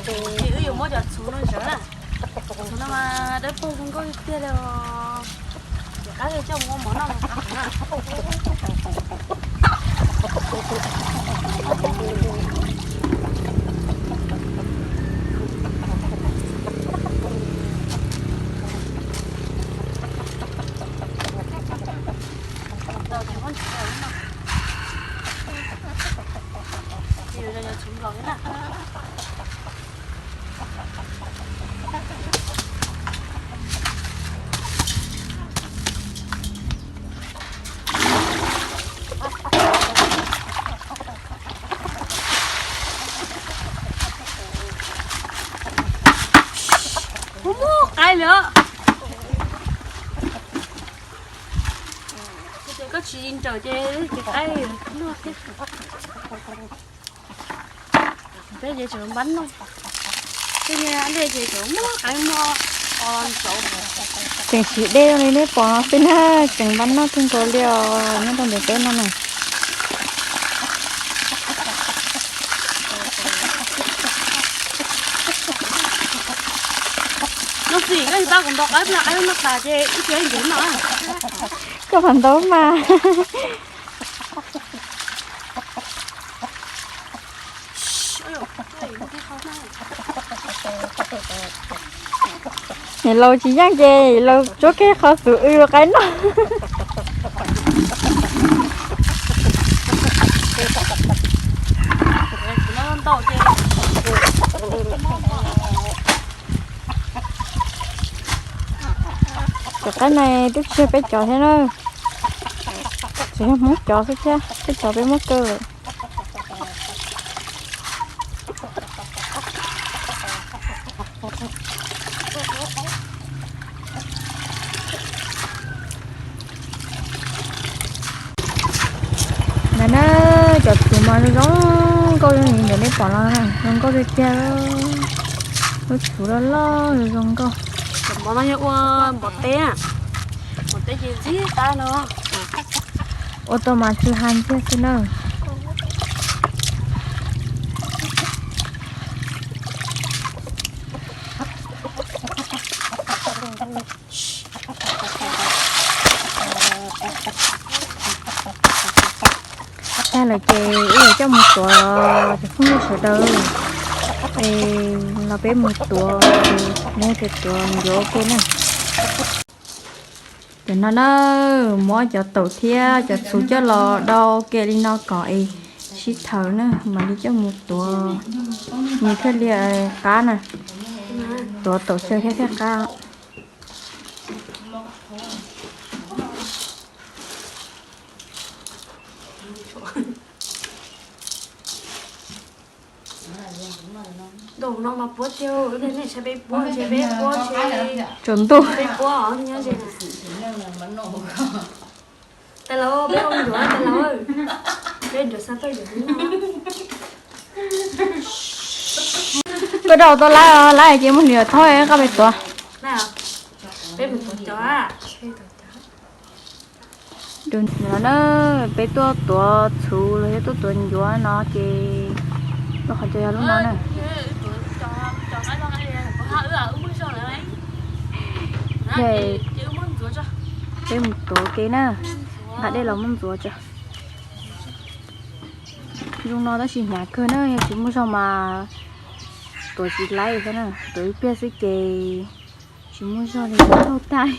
Ces wb yuav muab cov txhuv no zov na. Txhuv no mas dawb paug zoo nkauj tiag tiag li os. Ces qab li coj mus ua mov noj mus qab na. Muaj qaib lawm. Koj tsis nrawm ces ces qaib luaj thiab. Peb ces tseem npab noj, tej niag dej ces tseem muaj qaib muaj o ntsaum. Tseem siv dej li neb pom no xwb na, tseem npab noj kawg nkaus li os nyob rau ntawm peb no na. Nuj Xim, koj tsis pab kuv ntaus qaib plag, qaib noj tas ces ib pliag ntev no. Koj pab ntaus mas. Niam laus tsis yeej ces laus tsuab kiag qhov xub w qaib noj. Cov qaib no twb tsis yog peb cov thiab na, tsuas yog Hmoob cov xwb thiab, peb cov peb muab kaw lawm. Ntawm na, cov txhuv mas zoo zoo nkauj zoo li ntawm nej pom los na, zoo nkauj tiag tiag. Lub txhuv loj loj zoo zoo nkauj. Cov mov no yog ua npov teb, npov teb ces ntxim qab no. Ua tau mas tsw ha ntxiag xwb na. Tag lawm ces wb yuav coj mus tuav cov phooj ywg sawv daws, es los peb mus tuav, mus tuav ncuav ua ke na. Cov no na, muab cov taum thiab cov txhuv coj los dau ke li no kom es sib thaws na, mam li coj mus tuav, nws thiaj li qab na. Tuav taum xyaw thiab thiaj qab. Tsaus ntuj. Koj dau tau lawm, lawm ces muab hliv thauj koj peb tuav. No na, peb tuaj tuav txhuv los yog tuaj tuav ncuav no ces lub qhov cos yog lub no na. Peb mus tuav ke na, nqa dej los muab ntxuav tso. Zoo no tab sis hnyav kawg na, yog tsis muaj zog mas tuav tsis laib thiab na, tuav ib pliag xwb ces tsis muaj zog li, tau tag.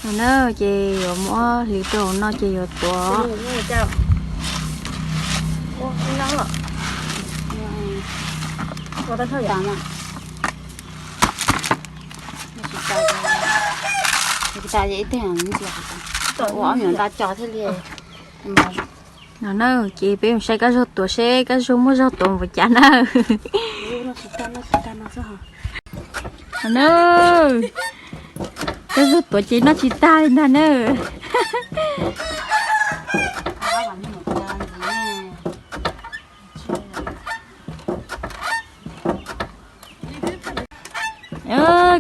No na, ces yuav muab hliv rau hauv no ces yuav tuav. Ua ob nyuam nta cos thiaj li. No na, ces peb mus saib Kab Zuag tuav seb Kab Zuag muaj zog tuav npaum cas na. No na, Kab Zuag tuav ces noj tsis tag li ntag na.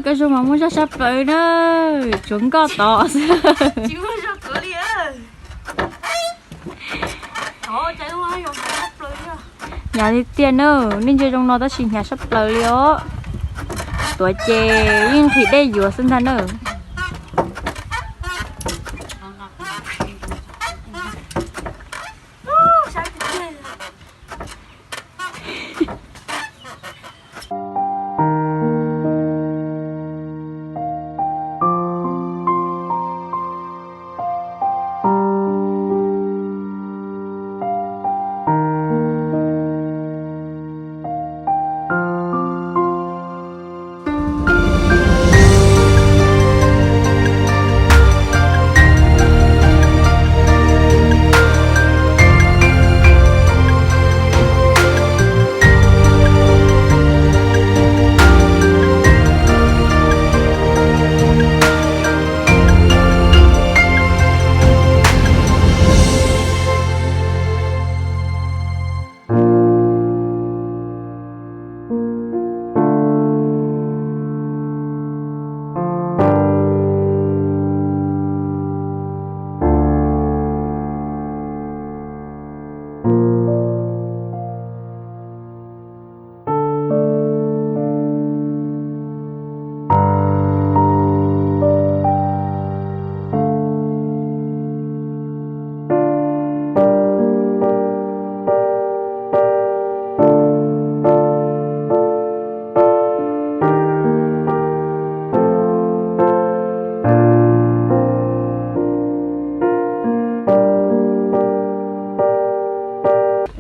Kab Zuag mas muaj zog sab plaws na, tsuav nkoj tod xwb. Hnyav tiag tiag na, nej ntsia zoo no tab sis hnyav sab plaws li os. Tuav ces yeej nqhis dej yuav xwb ntag na.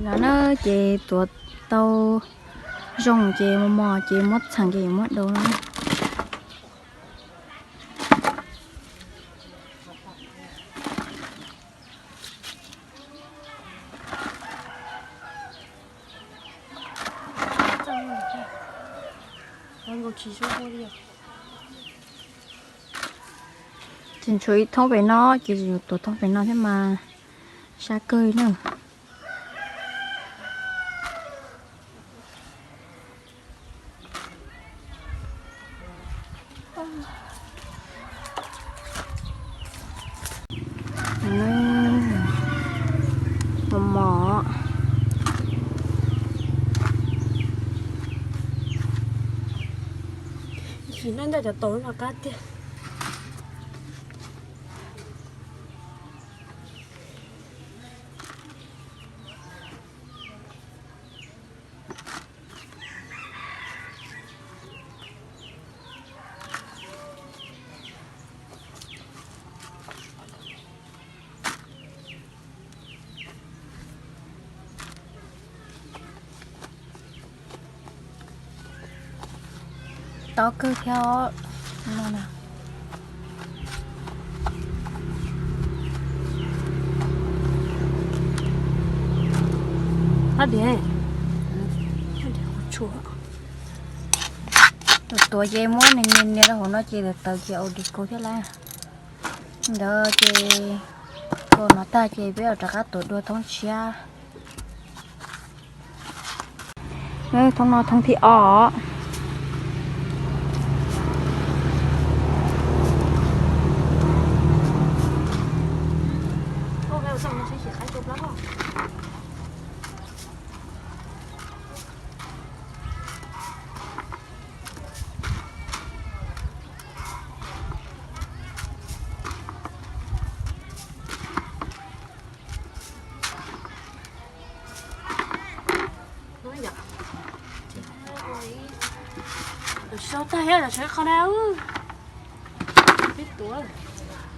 No na ces tuav tau zoo ces mos mos ces muab txheem ces yuav muab daus no. Tseem tshuav ib thoob pem no ces yuav tuav thoob pem no thiab mas sab kawg na. Mos mos. Sim no ntawm cov tau no qab tiag. Tau kawg thiab os. Hab diav, tuav ces muab nias nias rau hauv no ces tawv ces ua di kaus thiab lawm. Ntawd ces kaus no tag ces peb yuav rov qab tuav dua thoob tshiab. Thoob no thoob thib ob.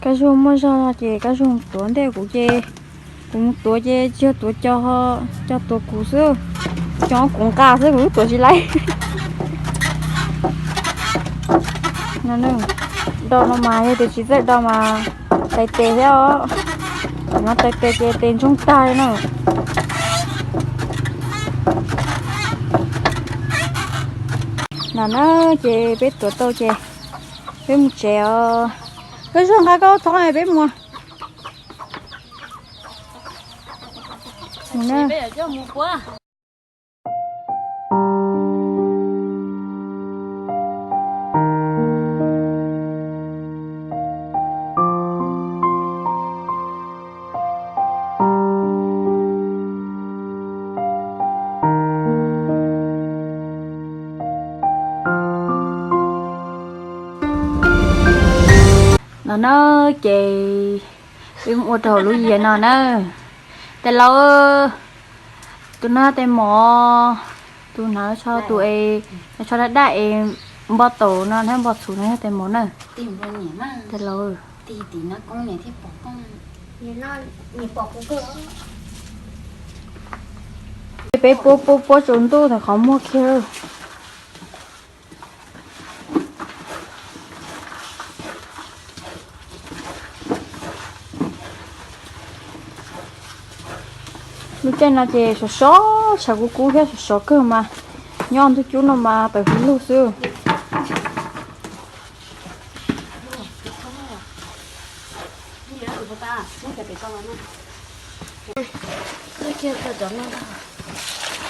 Kab zuag muaj zog no ces Kab zuag tuav ntej kuv ces kuv mus tuav ces tsis yog tuav cov, cov tuav kuv xwb, cov kuv nqa xwb kuv twb tuav tsis laib. Do no mas yog tias tsis txawj do mas tais tes thiab os. Tam no tais tes ces tes ntsoog tag li na. No na, ces peb tuav tau ces peb mus tsev os. Kab zuag nqa koj thoob peb mus. No ces peb mus ua rau hauv lub yias no na. Tais laus, tus no tais mov, tus hnav tsho, tus es tsho daj daj es npo taum no thiab npo txhuv no yog tais mov na. Tais laus, peb puab puab puab tsaus ntuj thaum qhov muag kiag. Lub caij no ces sov sov, tshav kub kub thiab sov sov kawg mas, nyob ntug cub no mas tawm hwv lug xwb.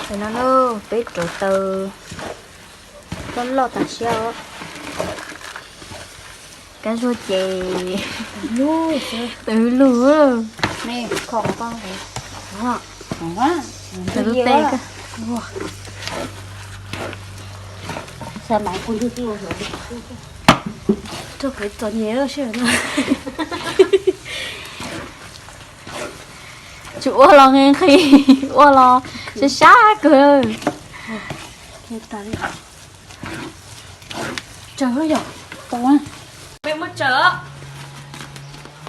Tam no peb rauv taws loj loj tas siab os. Kab zuag ces tawm hwv lug. Tsis ua los nqhis nqhis, ua los sab sab kawg. Peb muab tsaws,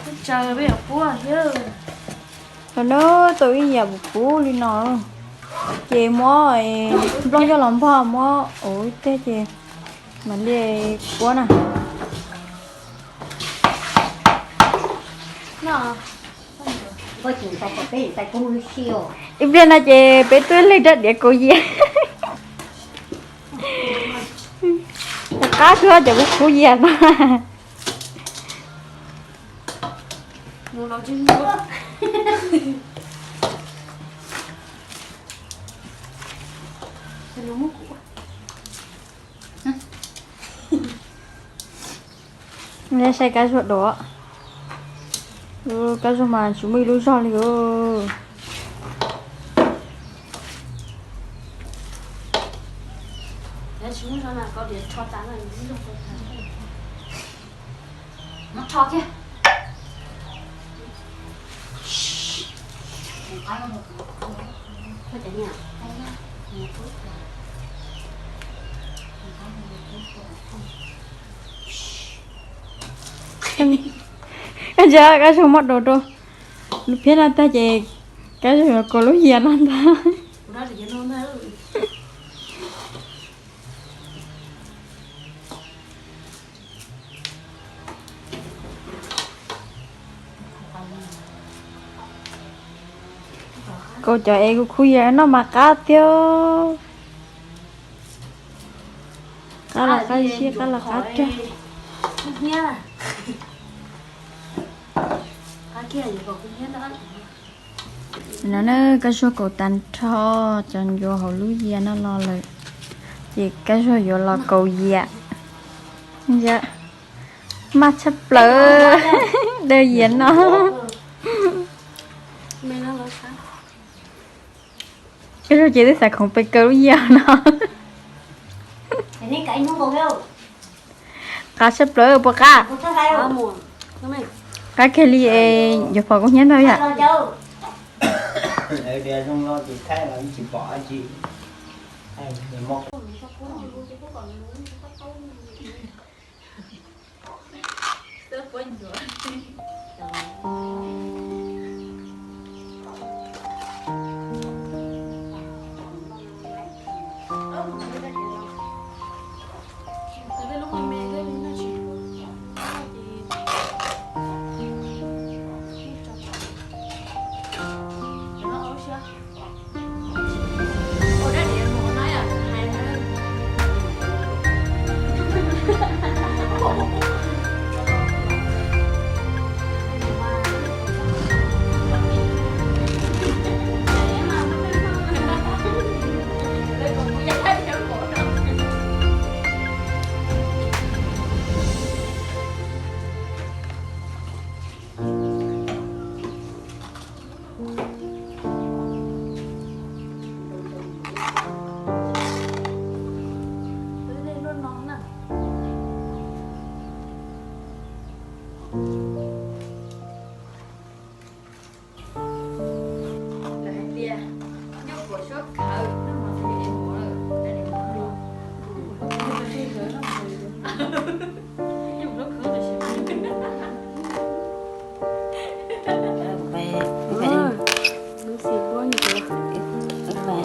muab tsaws peb yuav puab thiab. Tau ib yam puv puv li no, ces muab nplooj coj los npog muab ua ib teg ces mam li puab na. Ib pliag no ces peb tuaj leg rab diav kaus yias. Qab kawg cov kuv khuv yias no. Saib kab zuag dov. Kab zuag mas tsis muaj ib lub zog li. Kab zuag muab dov rau lub phiab no tag ces kab zuag yuav kaus lub yias no ntag. Kaus cov es kuv khuv yias noj mas qab tiag. Qab los qab siab, qab los qab rag. No na, kab zuag kaus tag nrho cov ncuav hauv lub yias no los lawm, ces kab zuag yuav los kaus yias. Maj tshaj plaws, daws yias no. Kab zuag ces twb xav khoov pes kawg lub yias no. Qab tshaj plaws puas qab? Qab kiag li es yuav pom kub hnyiab ntag yom.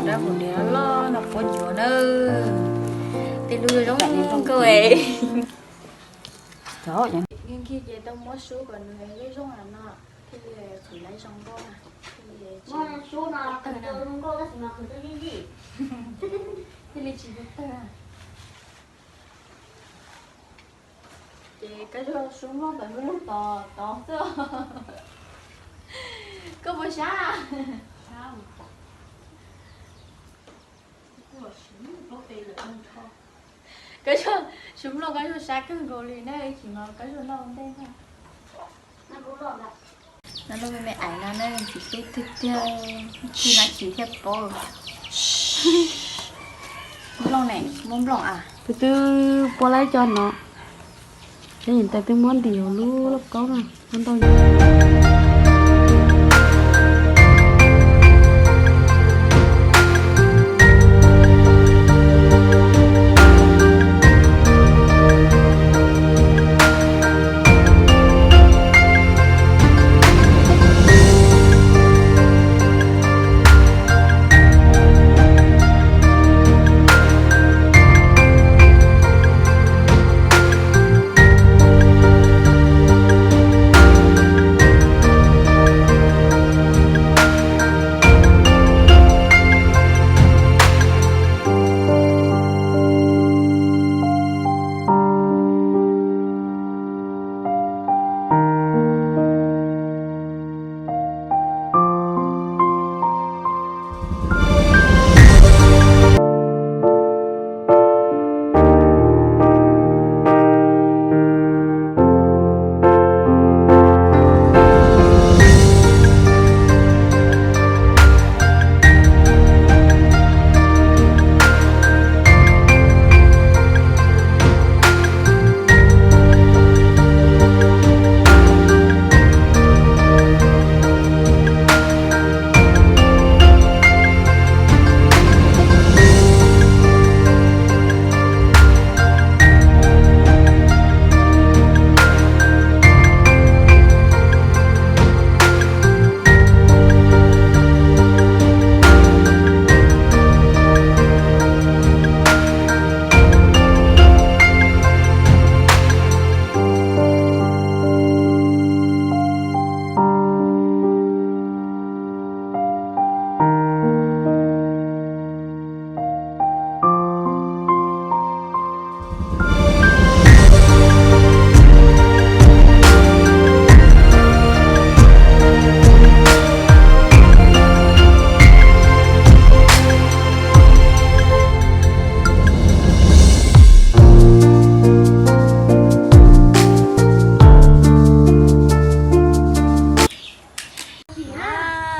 Dab mus niam loj no quab ncuav na. Tej lub zoo zoo nkauj es. Nkiag ces tau muab sub kom nws lub zoo no thiaj li qhwv laiv zoo nkauj na. Thiaj li tsis tawg. Ces koj sub nplooj ntawm lub lub tod tod xwb. Koj puas sab? Koj sub nplooj koj yuav sab kawg nkaus li na, ib chim no koj yuav noj ua ntej ntag. No lub me me aiv no na tsis hlub tiag tiag, tsis no tsis thiaj paub. Nplooj ne, muab nplooj a. Tus twb puab laib cov no, ces ntawd twb muab ntim hauv lub lauj kaub na, muab ntau.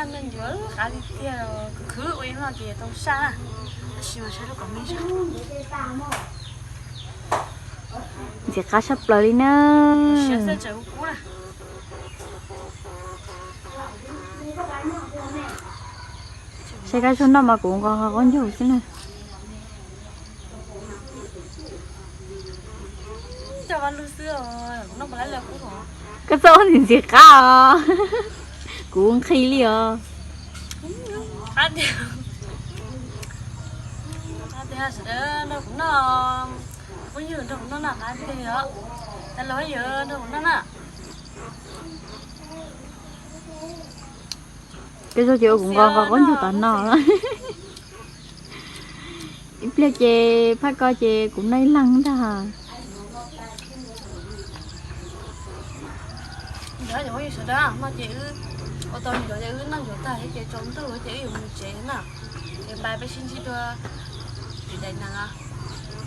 Noj ncuav qab li tiag, khwv ua ib los ces tau saj na, tab sis mas saib lub kom me zog. Ntxim qab saj plaws li na. Saib kab zog noj mas kuv nqos nqos qaub ncaug xwb na. Koj txoj ntxim ntxim qab os, kuv nqhis li os. Qab tiag, sawv daws nrog kuv noj, phooj ywg nrog kuv noj na, qab tiag os. Tag los yog nrog kuv noj na. Koj zog ces ua kuv nqos nqos qaub ncaug tom no. Ib pliag ces phaj ko ces kuv noj ib leeg ntag. Ntawd cov phooj ywg sawv daws, no ces wb ua tau ncuav ces wb noj ncuav tag ces tsaus ntuj ces wb yuav mus tsev na. Ces pais peb sib ntsib dua tim daim nees.